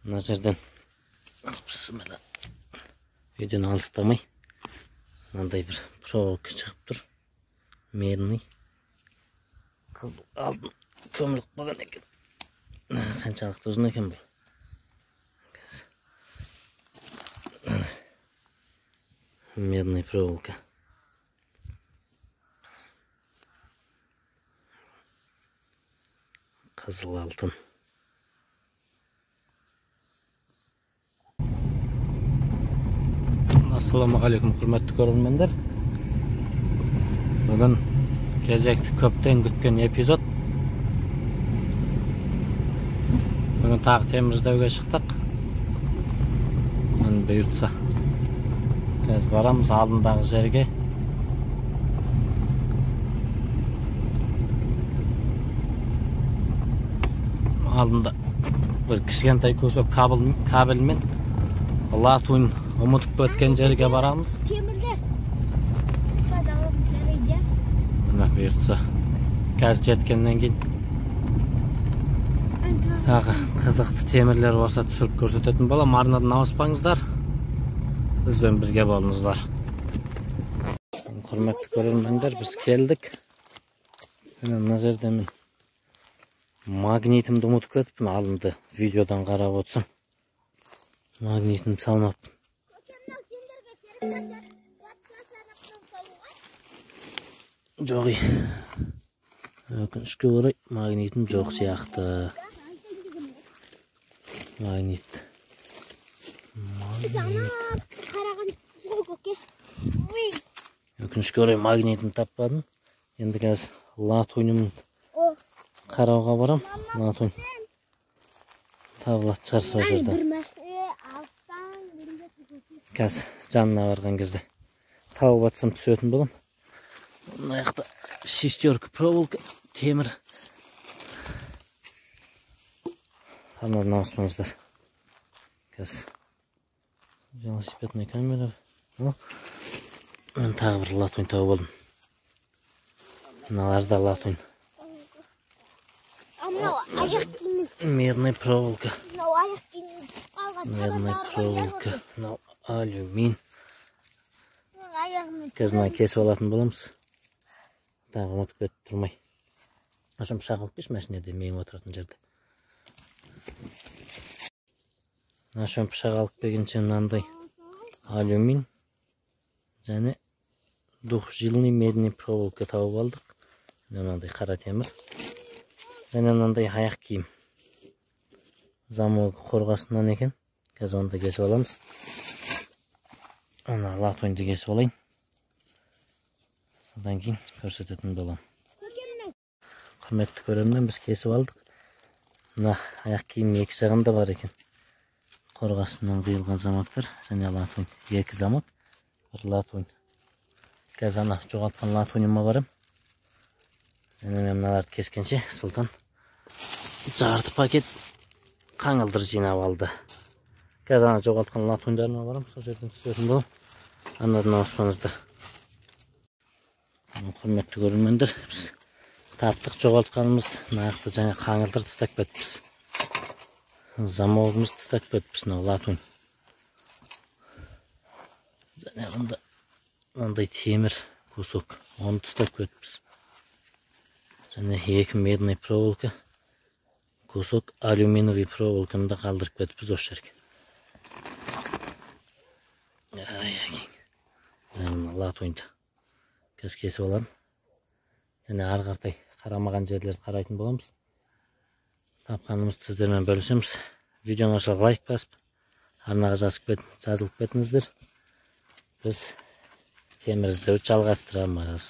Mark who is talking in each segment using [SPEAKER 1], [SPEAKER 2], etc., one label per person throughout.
[SPEAKER 1] Мына жерден бісміллә үйден алыстамай мынандай бір проволока шығып тұр. Медный. Қызыл алтын көміліп қалған екен. Қаншалықты ұзын екен бұл? Медный проволока. Қызыл алтын. Ассалаумағалейкум, құрметті көрермендер. Бүгін кезекті көптен күткен эпизод. Бүгін тағы темір іздеуге шықтық. Енді бұйыртса қазір барамыз алдындағы жерге. Алдында бір кішкентай кусок кабельмен латунь ұмытып кеткен жерге барамыз.
[SPEAKER 2] Темірлер.
[SPEAKER 1] Мына бұйыртса қазір жеткеннен кейін тағы қызықты темірлер болса түсіріп көрсететін боламын. Арнадан ауыспаңыздар. Бізбен бірге болыңыздар. Құрметті көрермендер, біз келдік. Мына жерде мен магнитімді ұмытып кетіппін. Алдында видеодан қарап отырсам магнитімді салмаппын. Жоқ, өкінішке орай магнитім жоқ сияқты. Магнит. Өкінішке орай магнитімді таппадым. Енді қазір латуньымды қарауға барам. Латунь табылатын шығар сол жерде. Қазір жанына барған кезде тауып атсам түсетін болам. Мына жақта шестерка проволока, темір. Арнадан ауыспаңыздар. Қазір велосипедный камера. Мен тағы бір латунь тауып алдым. Мыналар да латунь. Медный проволока. Медный проволока. Мынау алюмин. Қазір мына кесіп алатын боламыз. Тағы ұмытып кетіп тұрмай. Ошон пышақ алып келші машинеде, мен отыратын жерде. Ошон пышақ алып келгенше мынандай алюмин және двухжильный медный проволока тауып алдық. Мынандай қара темір. Және мынандай аяқ киім. Замок қорғасынан екен. Қазір оны да кесіп аламыз. Ана латуньды кесіп алайын. Содан кейін көрсететін боламын. Құрметті көрермен, біз кесіп алдық. Мына аяқ киім екі жағында бар екен. Қорғасынан құйылған замоктар және латунь. Екі замок, бір латунь. Қазір ана жоғалтқан латуньыма барам. Және мен мыналарды кескенше Сұлтан жарты пакет қаңылдыр жинап алды. Қазір ана жоғалтқан латуньдарыма барам, сол жерден түсетін боламын. Арнадан ауыспаңыздар. Құрметті көрермендер, біз таптық жоғалтқанымызды. Мына жақта жаңа қаңылтыр тастап кетіппіз. Замогымызды тастап кетіппіз, мынау латунь. Және онда мынандай темір кусок, оны тастап кетіппіз. Және екі медный проволока, кусок алюминиевый проволоканы да қалдырып кетіппіз осы жерге. Ай, және мына латуньды қазір кесіп аламын. Және ары қаратай қарамаған жерлерді қарайтын боламыз. Тапқанымызды сіздермен бөлісеміз. Видеоны ұнаса лайк басып, арнаға жазылып кетіңіздер. Біз темір іздеуді жалғастырамыз.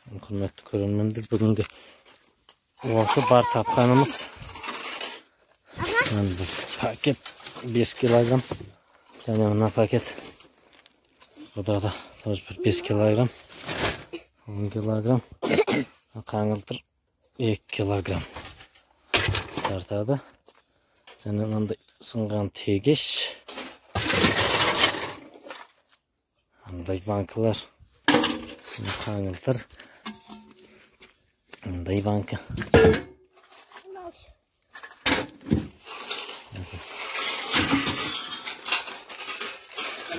[SPEAKER 1] Құрметті көрермендер, бүгінгі осы бар тапқанымыз. Мына пакет 5 килограмм. Және мына пакет бұда да тоже бір 5 килограмм, 10 килограмм, қаңылтыр 2 килограмм тартады. Және мынандай сынған тегеш, мындай банкалар, қаңылтыр, мындай банка.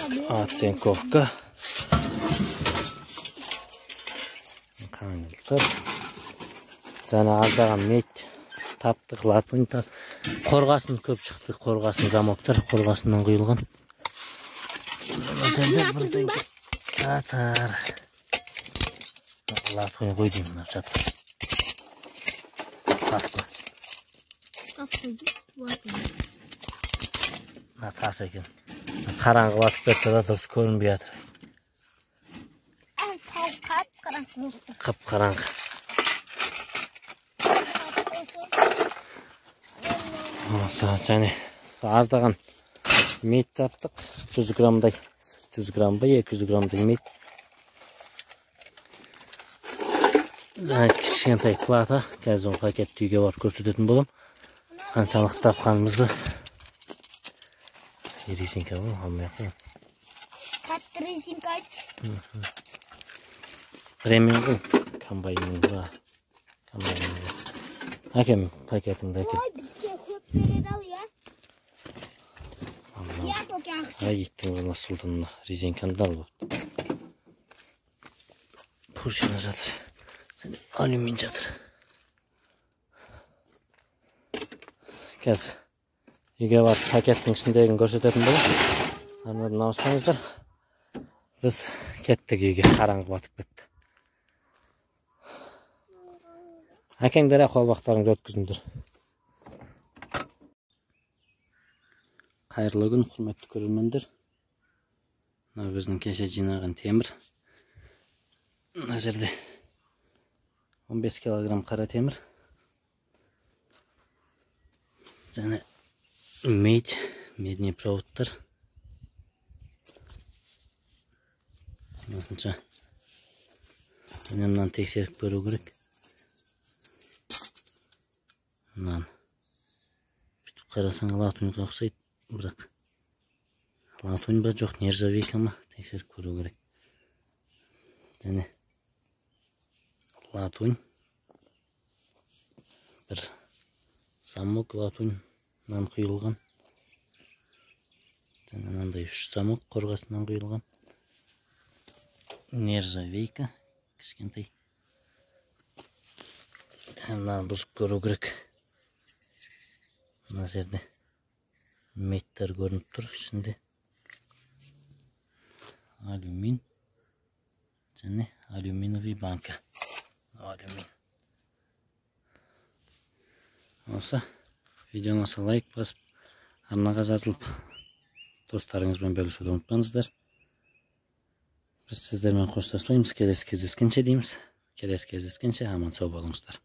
[SPEAKER 1] Оцинковка. Қаңылтыр. Және аздаған медь таптық, латунь таптық. Қорғасын көп шықты, қорғасын замоктар, қорғасыннан құйылған. Мына жатыр. Латунь ғой деймін мына жатыр. Тас қой.
[SPEAKER 2] Тас қой латунь.
[SPEAKER 1] Мына тас екен. Қараңғы батып кетті да дұрыс көрінбей жатыр.
[SPEAKER 2] Тау қап-қараңғы болып тұр.
[SPEAKER 1] Қап-қараңғы. Және аздаған медь таптық. 100 граммдай, 100 грамм ба, 200 граммдай медь. Және кішкентай плата. Қазір ол пакетті үйге барып көрсететін боламын. Қаншалық тапқанымызды. Резинка бұл, алмай ақ қояйын.
[SPEAKER 2] Қатты резинка айт.
[SPEAKER 1] Ремень ғой, комбайнның ба. Комбайнның. Әкем, пакетіңді әкел.
[SPEAKER 2] Ой, бізге көп береді ау, я. Я токе ақша.
[SPEAKER 1] Ай, иттің ғана сұлтанына резинканы да алып алыпты. Пружина жатыр. Және алюмин жатыр. Қазір үйге барып пакеттің ішіндегін көрсететін боламын. Арнадан ауыспаңыздар. Біз кеттік үйге, қараңғы батып кетті. Әкеңдер қолбақтарыңды өткізіңдер. Қайырлы күн, құрметті көрермендер. Мына біздің кеше жинаған темір. Мына жерде 15 килограмм қара темір. Және медь, медный проводтар. Осынша. Және мынаны тексеріп көру керек. Мынаны бүйтіп қарасаң латуньға ұқсайды, бірақ латунь ба жоқ, нержавейка ма, тексеріп көру керек. Және латунь, бір замок латуньнан құйылған. Және мынандай 3 замок қорғасынан құйылған. Нержавейка кішкентай. Мынаны бұзып көру керек. Мына жерде медьтер көрініп тұр ішінде. Алюмин және алюминиевый банка. Алюмин. Осы видеоны лайк басып, арнаға жазылып, достарыңызбен бөлісуді ұмытпаңыздар. Біз сіздермен қоштаспаймыз. Келесі кездескенше дейміз. Келесі кездескенше аман сау болыңыздар.